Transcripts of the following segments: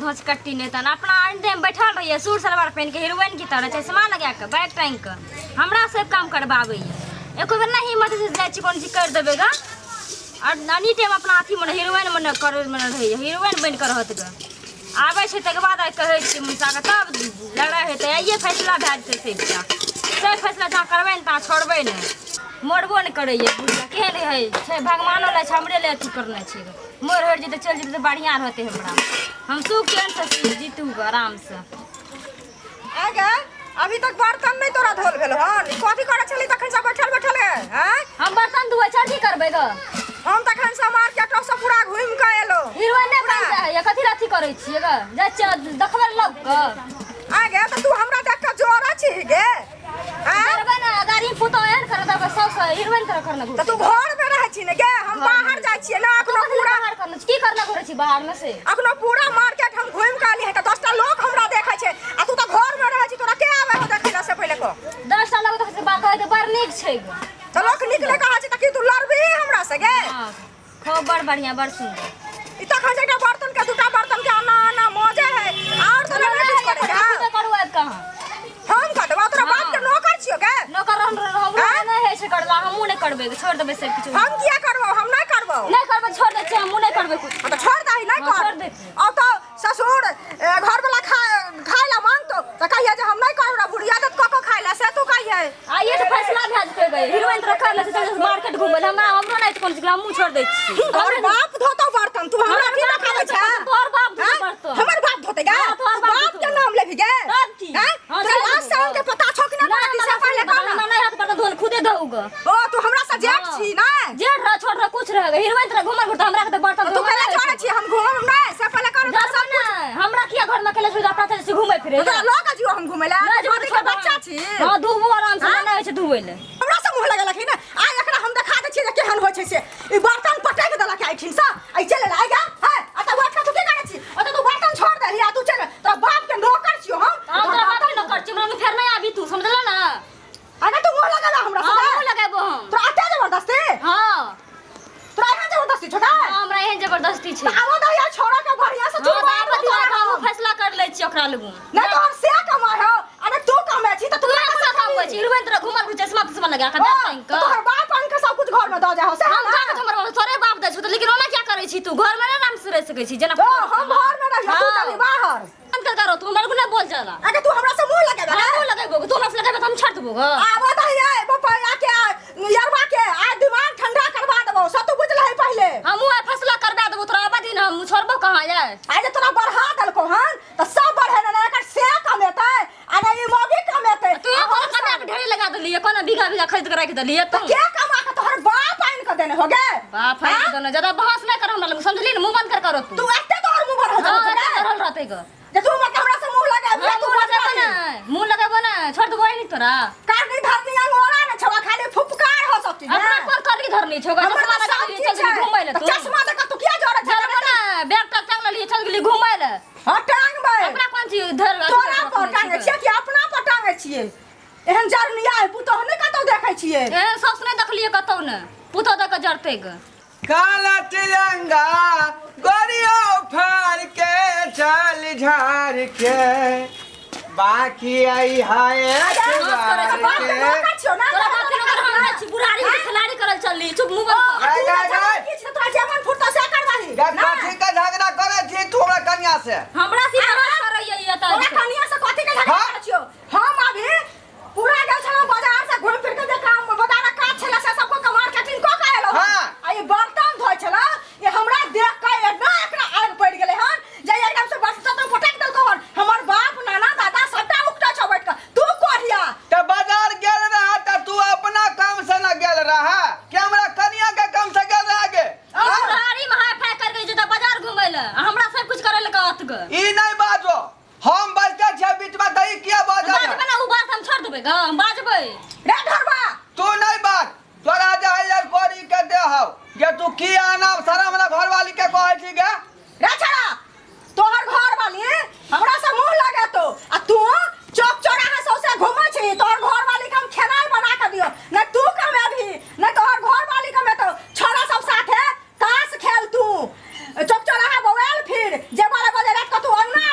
धोचकट्टी नहि तहन अपना आनि देह बैठल रहैए सूट सलवार पहिन के हीरोइन की तरह चश्मा लगा के बैग टाँगि के हमरा सब काम करबाबैए एको बेर नहि हिम्मत से जाइ छी कोनो चीज करि देबै गा आओर नानी टाइम अपना अथी मने हीरोइन मने करै मने रहैए हीरोइन बनि कऽ रहत गा आबै छै तकर बाद आइ कहै छियै मुसाके तब लड़ाइ हेतै आइए फैसला भए जेतै सबटा से फैसला जहाँ करबै ने तहाँ छोड़बै नहि मरबो नहि करैए बुढ़िया केहन है छै भगवानो लै छै हमरे लए अथी करने छै मरि हरि जेतै चलि जेतै तऽ बढ़िआँ रहतै हमरा हम सुख चैनसँ जीतू आरामसँ आगे अभी तक बर्तन नहीं तोरा धोल भेल हन ई कथी करै छली तखन से बैठल बैठल है हैं हम बर्तन धोए छी की करबै ग हम तखन से मार्केट से पूरा घूम के एलो हीरोइन नहि बनि जाइ है कथी अथी करै छियै ग जाइ छियै देखबै लग कऽ आगे तऽ तू हमरा देख के जोरा छी गे हैं करबै ने गाड़ी पुतोह एहन करत देबै सब हीरोइन तरह करने तऽ तू घर में रहै छी ने गे हम बाहर जाइ छियै ने अखनो पूरा बाहर करने छी? की करना घुरै छी बाहर में से अखनो पूरा मार्केट हम घूम के एलियै तऽ 10टा लोग हमरा देखै छै आ तू तऽ घर में रहै छी तोरा के आबै हो देखै ला से पहिले कह 10टा लोग देखै छै बा कहै बड़ नीक छै गो तऽ लोक नीक नहि कहै छै तऽ की तू लड़बिही हमरा से गे हां खूब बड़ बढ़िया बड़ सुंदर ई तखन जे एकटा बर्तन के दूटा बर्तन के आना आना मजे है और तो नहीं कुछ करे के करू आबि कहाँ हम कह देबो तोरा बाप के नौकर छियो गे नौकर रहन हमरो आँय? नहि होइ छै करला हमहूँ नहि करबै छोड़ देबै सब किछु हम किया करबो हम नहीं करबो नहि करबै छोड़ दै छियै हमहूँ नहि करबै कुछ हाँ तो छोड़ दही नहीं हाँ, कर छोड़ दे। और तो ससुर घर वाला खा खाए ला मांगतो तो कहिए जे हम नहीं करब बुढ़िया आदत क क खाए ला से तू कहिए आइए तऽ फैसला भए जेतै गई हीरोइन तरह कर ले चल मार्केट घूमै लए हमरा हमरो नहि कोनो चीज हमहूँ छोड़ दै छी तोहर बाप धोतो बर्तन तू हमरा की देखाबै छै तोहर बाप धोतौ हाँ? बर्तन। हमर बाप धोते गे हाँ, तोहर तू बाप बाप के धोतौ। नाम लेबही गे तब की? हैं? हाँ, तोरा चल लाज शरम के पता छौ कि ना ना पता से पहिले कह ना हमरा नहि हाथ बर्तन धोल खुदे धोउ ग ओ तू हमरा से जेठ हाँ। छी ना जेठ रह छोट रह कुछ रह हीरोइन तरह घूमल घुरता हमरा के तऽ बर्तन तू धोअल कहले नहि छोड़े छी हम घूमम नहीं से पहिले कर डरबै सब नहि हमरा किया घर में अकेले छोड़ अपना से घूमै फिरै तोरा लऽ के जियो हम घूमे ला नहि तू जेबै के छोड़ बच्चा छी हां धोबो आराम से हाँ? नहि होइ छै धोबै लए हमरा से मुंह लगेलक ने आ एकरा हम देखा दै छियै जे केहन होइ छै से ई बर्तन पटक देलक एहिठिन से आ ई चलि एलै आइ गा है आ तऽ बैठ कऽ तू की करै छी ओतऽ तू बर्तन छोड़ देलही आ तू चलि तोरा बाप के नौकर छियौ हम हम तोरा बाप के नौकर छियौ हमरा फेर नहि आबी तू समझल ना अरे तू मुंह लगेला हमरा से हां मुंह लगेबो हम तोरा एते जबरदस्ती हां तोरा एहन जबरदस्ती छौ का हाँ, हमरा एहन जबरदस्ती छै आबो दही आ छोड़ा के बढ़िया से हाँ, चुप तऽ आबऽ दियौ, हमहूँ फैसला कर लै छियै ओकरा लगू नहीं तो हम से कमाए हो अरे तू कमाए छी त तू तू अपना कमबै छी हीरोइन तोरा घुमल घुर चश्मा तश्मा लगा के बैग टांगि कऽ तोहर बाप आन के सब कुछ घर में दऽ जा हो से हम का हमर बाप तोरे बाप दै छौ तऽ लेकिन ओना क्या करै छी तू घर में ना आराम से रह सकै छी जेना ओ हम घर में रहियो तू हाँ। चली बाहर बंद कर करो तू हमरा को ना बोल जाला अगर तू हमरा से मुंह लगेबे हम मुंह लगेबो तू हमरा से लगेबे तऽ हम छोड़ देबो ग आबो दही आए बपा आके यरवा के आ दिमाग ठंडा करवा देबो सब तू बुझल है पहले हमहूँ आइ फैसला करबा देबो तोरा आबऽ दिन हम छोड़बो कहाँ यार आइ जे तोरा बढ़ा देलको हन त सब बढ़े ने एकर से कमेतै आ ने ई मौगी कमेतै तू तोरा कमा के ढेरी लगा देलियै कोना बीघा बीघा खरीद के राखि देलियै तू के कमा के तोहर बाप आनि के देने हो गे बाप आनि के देने ज्यादा बहस नहि कर हमरा लग समझली ने मुंह बंद कर करो तू तू एते तोहर मुंह बढ़ल हाँ, जाबो एते बढ़ल रहतै ग जे तू मत हमरा से मुंह लगा हाँ, तू मुंह लगेबो बजबही ने मुंह लगेबो ने छोड़ देबो नहीं तोरा करनी धरनी अंगोरा ने छवा खाली फुफकार हो सब चीज अपना कोन करनी धरनी छौ हमर चश्मा तऽ लगा सब लिए चीज चल गेली छै। घूमै ले तऽ तू चश्मा देखा तू किया जोड़े छै चलबो ने बैग टैग टांग लेलियै चल गेली घूमै ले हाँ टांगबै अपना कोन चीज धर तोरा पर टांगे छियै कि अपना पर टांगे छियै एहन जरनिया है पुतोह नहि कतौ देखै छियै एहन साउस नहि देखलियै कतौ ने पुतोह दऽ कऽ जरतै ग काला तिरंगा गोरियो फाड़ के चल झाड़ के बाकी आई हाय बाप के नौकर छियौ ना तोरा बाप के नौकर हम नहि छी बुढ़ारी के खिलाड़ी करल चलली चुप मुंह बंद कर गाय, गाय, गाय। किछु ने तोरा जे मन फुरतौ से करबाही कथी के झगड़ा करे छी तू हमरा कन्या से हमरा से बहस करैया ये तऽ तोरा कनिया से कथी के झगड़ा हाँ? करै छियौ हम अभी पूरा गेल छलहुँ बाजार से घूमि फिर के जे काम बाजार काज छलै से सबको के मार्केटिंग कऽ के एलहुँ हाँ। आ ई बर्तन धोइ छलै ये हमरा देख के एना एकरा आगि पड़ि गेलै हन जे एकदम से बर्तन तो पटक देलको हन हमर बाप नाना दादा सबटा उकटा छौ बैठ के तू कोढ़िया तऽ बाजार गेल रहा तऽ तू अपना काम से न गेल रहा कि हमरा कनिया के काम से गेल रहा गे बुढ़ारी में हाय फाय कर के जेता बाजार घूमै ले आ हमरा सब कुछ करै ले कहत ग ई नहीं बाजो हम बजते छियै बीच में तऽ ई किया बाजै बाजबै ना उ बात हम छोड़ देबै ग हम बाजबै रे ढरबा तू नहीं बाज तोरा जे है यार करी के दे हौ जे तू की आना सारा हमरा घरवाली के कहै छी गे रे छड़ा तोहर घर वाली हमरा से मुंह लगे तो आ तू चौक चौराहा सौसे घूमै छी तोहर घर वाली के हम खेनाइ बना के दियो न तू कमेबही न तोहर घर वाली कमेतो छड़ा सब साथे ताश खेल तू चौक चौराहा बौआल फिर जे 12 बजे रात के तू अंगना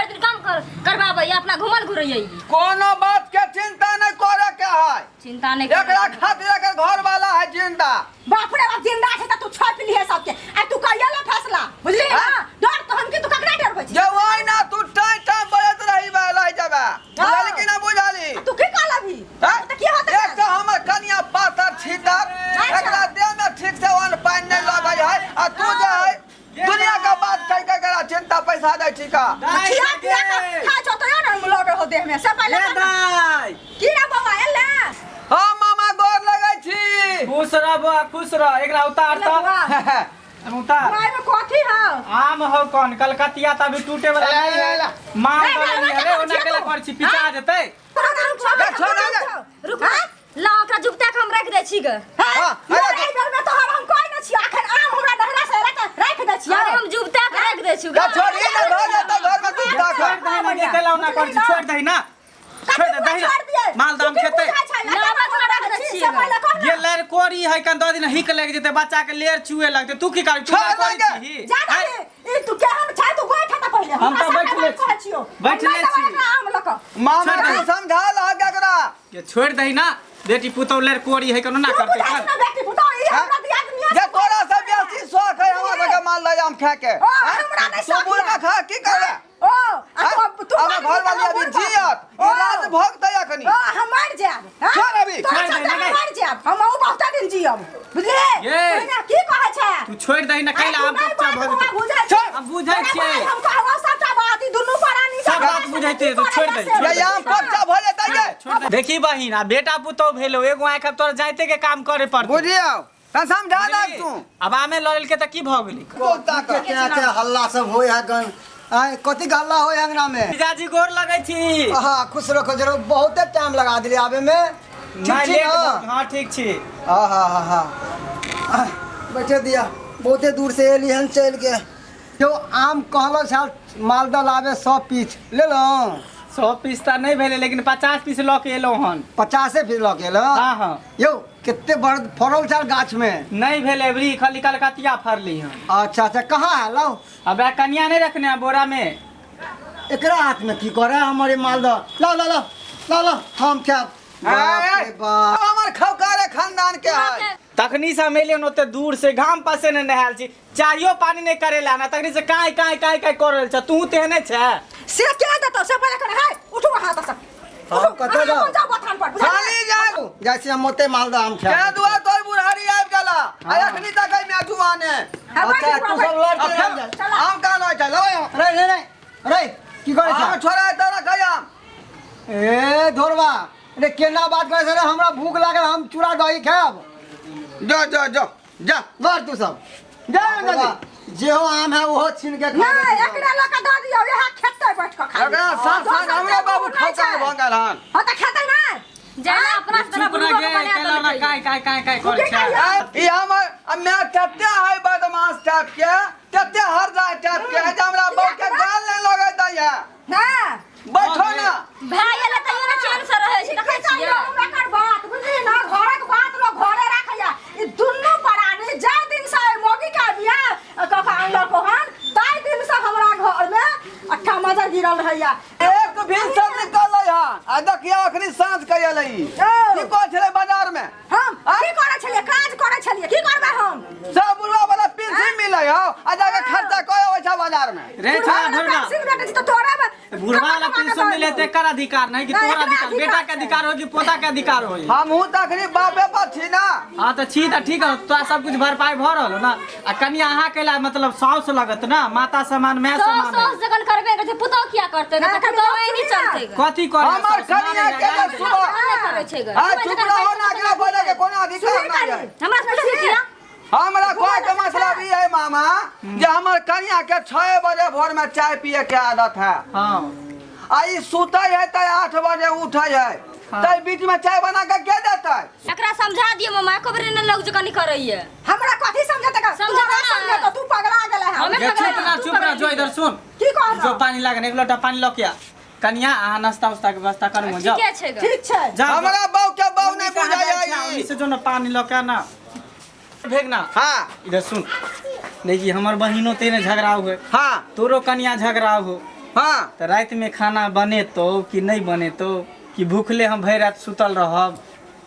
दिन काम कर करबाबैया अपना घुमल घुरैया ई। कोनो बात के चिंता नहीं करे के है। चिंता नहीं एकरा खातिर एकर घर वाला है जिंदा। बाप रे बाप, जिंदा छै त तू छापि लिहे सबके आ तू कहिया ला फैसला, बुझली ना? हाँ? डर तो हम की तू ककरा डरबै छी? जे ओहि ना तू टाइम टाइम बजैत रही बे रहि जेबे। बुझली कि ना बुझली? तू की कहलबी? हाँ? त की होतै? एक तऽ हमर कनिया पातर छीतर, एकरा देह में ठीक से अन्न पानि नहीं लगै है आ तू जे है दुनिया का बात कह के एकरा चिंता पैसा दै छी का। खिया पिया के खा छौ तो ना लगे हो देह में से पहिले ए दाइ। की रे बौआ एले? हाँ मामा गोर लगै छी। खुश रह बौआ, खुश रह। एकरा उतार ले बौआ। त उतार। माय में कथी हौ? आम हौ कौन कलकतिया त अभी टूटे वाला ए, नहीं ए, है। ए, माल ए, दऽ ए, लेली ए, अरे ए, ओना ए, केला ए, कर छी पिचा हाँ? जेतै। ए, छोड़ दे। रुक ला ओकरा जुगता के हम राखि दै छी ग। हाँ, अरे अरे, घर में तोहर हम कोई न छियो, अखन आम हमरा नहरा से राख राख दै छियो। अरे हम जुगता के राखि दै छी ग। ए, छोड़ ई ना घर जेतै घर में तू छोड़ ताक। दही ना गे केला ओना कर छी छोड़ दही ना। छोड़ दे दही माल दाम खेतै। ये लेर कोरी है कन दो दिन हिक लग जेतै बच्चा के लेर चुए लगतै तू की कर तू छोड़ करै दे। छी? जा दही ई तू केहन छै तू गोइठा त पहिले हम तऽ हमरा बैठले सबके कहै छियो। बैठले हम नहि छी। देबै एकरा आम लऽ कऽ। मामा छोड़ दे। तू समझा लहक एकरा। ये छोड़ दही ना बेटी पुतौ लेर कोरी है कोनो ना तू करतै बुझै चल। छी ना बेटी पुतहु, ई हाँ? हमरा दियादनिया जे तोरा से बेसी शौक है हमरा सबके मालदह आम खाए के। ओ, हमरा नहि तू शौक बुढ़ यऽ। में खा की करबे? ओ आ तू तू हमर घर वाली अभी जियत ई ओ। राज भोगतै अखनी। ओ हम मर जायब, हाँ? छोड़ अभी। तोरा छोड़ दे, चलते हम नहीं। मर जायब, हम अहूँ बहुते दिन जियब, बुझली? ये। तू की कहै छै? तू छोड़ दही ना कैला आम कच्चा भऽ जेतै। बुझै छी। छोड़। हम बुझै छियै। तोरा हम कहबौ सबटा बात, ई दुनू प्राणी सब बात बुझै छियै, तू छोड़ दही, छोड़ ये आम कच्चा भऽ जेतै गे। छोड़ दे। देखी बहिन आ बेटा पुतौ भेलो एगो आँख अब तोरा जाइते के काम करे पड़तौ। बुझियौ त समझा दे तू। अब आमे लड़ल के त की भऽ गेलै? बोलता कर। केना के हल्ला सब होय है गन आय कथी के हल्ला होय अंगना में? जीजाजी गोर लगै छी। आहा खुश रखो जरूर, बहुते टाइम लगा दिले आबे में। ठीक नहि छी लेट ना? भऽ- हाँ ठीक छी। आहा हा हा आह, बैठे दिया, बहुते दूर से एली हन चल के। जो आम कहलो छल मालदह लाबे 100 पीस ले लो। 100 पीस तऽ नहि भेलै लेकिन 50 पीस लऽ के एलहुँ हन। 50 पीस लऽ के एलहुँ? हाँ हाँ। यौ कते बड़ फड़ल छल गाछ में? नहीं भेलै अबरी, खाली कलकतिया फड़ली हन। अच्छा अच्छा, कहाँ है लाओ? अब कनिया नहीं रखने है बोरा में। एकरा हाथ में की करे हमारे मालदह? लाओ लाओ लाओ लाओ लाओ हम खायब। बाप रे बाप। हमर खौकारे खानदान के है। तखनी से हम एलियन ओते दूर से घाम पसे ने नहायल छी, चायो पानी नहीं करेला ना, तखनी से काई काई काई काई कर रहल छ, तू तेहने छ। से के देतौ से पहिले कर, हे उठू हाथ से। हम कतऽ जाउ? जाउ बथान पर, बुझलियै? खाली जाउ। जाइ छी हम ओते मालदह आम खायब। के दुआ तोर बुढ़ारी आबि गेला आ अखनी तक एहिमे जुआने। हाँ, अच्छा, बैठ, तू बैठ। सब लड़ के आ, रहि जा। आम कहाँ रहै छै? लबै आम। रे रे रे रे की करै आम छ? छोड़ा एतऽ रखै आम। ए धोरबा रे केना बात करै छ रे? हमरा भूख लागल, हम चूड़ा दही खायब। जो जो जो जा लड़ तू सब। जा जल्दी। जेहो आम है ओहो छीन के खा नहीं, लेतै। एकरा लऽ कऽ दऽ दियौ, इएह खेतै बैठ कऽ खाली। एकरा साथ साथ हमरे बाबू नहि छै। खौका भऽ गेल हन। हाँ तऽ खेतै नहि। जाना अपना से चुप बुढ़बा रह के गे, बना केला ना देलकै। काई काई काई काई कर की छै। कहियौ? ई हमर आ मैं तते है बदमाश टाइप के, तते हर जाय टाइप के है जे हमरा बहू के गाल नहि लगै दैया। हाँ। बैठो ना। भाय एलै तैयो ने चैन से रहै छै, देखै की छियै? कहियौ हमरा एकर बात, बुझली ना? घरक बात लोक घरे राखैया। ई दुनू प्राणी जाहि दिन से एहि मौगी के बियाह कऽ कऽ आनलको हन, ताहि दिन से हमरा घर में अट्ठा मजर गिरल रहैया। एक भी सब निकललै हन आ देखियौ अखनी साँझ के एलै ई। ओ। की कहै छलै बाजार में? हम की करै छलियै? काज करै छलियै। की करबै हम? सब बुढ़वा वाला पेंशन मिलै हौ आ जाके खर्चा कऽ अबै छै बाजार में। रे बुढ़वा छोड़ा वाला धोरबा। पेंशन भेटै छै तऽ तोरा बुढ़वा वाला कमा कमा कऽ पेंशन दऽ मिले दियौ। ते एकर अधिकार नहीं कि नहीं, तोरा एकरा अधिकार, बेटा के अधिकार छै। अधिकार हो कि पोता के अधिकार हो। हमहूँ तऽ अखनी बापे पर छी ना। हाँ तऽ छी तऽ ठीक है, तोरा सब कुछ भरपाई भऽ रहल हो ना। आ कनिया अहाँ के ला मतलब साउस लगत ना, माता समान माय साउस समान। साउस जखन करबे करै छै पुतोह किया करतै? ना, तऽ कनि पुतोह एनी सुनी ना। चलतै ग। कथी करे हमर साउस? कनिया मारे के गाली तऽ सुबह नहि करै छै ग। आ चुप रहो ना, एकरा बोले के कोनो अधिकार सुनी नहीं कनी। है। हमरा से पूछै किया? हमरा कहै के मतलब ई है मामा जे हमर कनिया के 6 बजे भोर में चाय पिए के आदत है। हाँ। आ ई सुतै है तऽ 8 बजे उठै है, हाँ। तै बीच में चाय बना के के देतै? एकरा समझा दियौ मामा, एको बेर नहि लोग जकाँ करैया। हमरा कथी समझेतै? समझेतै तोरा ना। समझेतौ, तू पगला गेलै हन। हमे ये पगला चुप ना, तू चुप ना, पगला जो इधर सुन। की कहलौ? जो पानी लागल एक लोटा पानी लऽ के आ। कनिया अहाँ नाश्ता उस्ता के व्यवस्था करू, जाओ। ठीके छै ग। ठीक छै। जाओ। हमरा बहू के बहू नहि बुझैया ई। ओनी से जो ना पानी लऽ के आ ना। भेगना। हाँ। इधर सुन, देखी हमर बहिनो तेने झगड़ा हुए। हाँ। तोरो कनिया झगड़ा हो। हाँ। तऽ रातिमे खाना बनेतौ कि नहि बनेतौ, कि भूखले हम भरि राति सुतल रहब?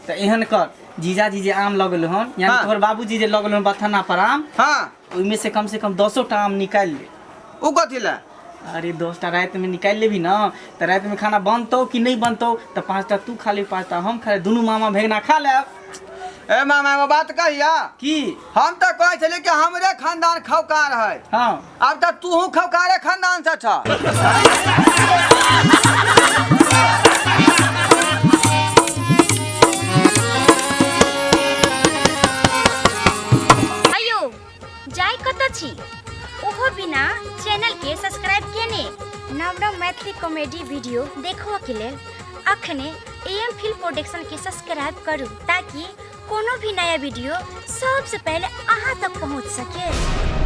तऽ एहन कर, जीजाजी जे आम लगल हन, यानी तोहर बाबूजी जे लगल हन बथाना पर आम, ओहिमे से कम से कम 10 टा आम निकालि ले। ओ कथी लए? अरे 10 टा रातिमे निकालि लेबही ने तऽ रातिमे खाना बनतौ कि नहि बनतौ, तऽ 5 टा तू खा लेबही, 5 टा हम खा लेब, दुनू मामा भगिना खा लेब। ए मामा, एगो बात कहिया? की? हम तऽ कहै छलियै कि हमरे खानदान खौकार है। आब तऽ तूहू खौकारे खानदान से छ। अयो, जाय कतऽ छी ओहो बिना चैनल के सब्सक्राइब केने? नव नव मैथिली कॉमेडी वीडियो देखबऽ के लेल अखने एम फिल्म प्रोडक्शन के सब्सक्राइब करू, ताकि कोनो भी नया वीडियो सबसे पहले अहाँ तक पहुँच सके।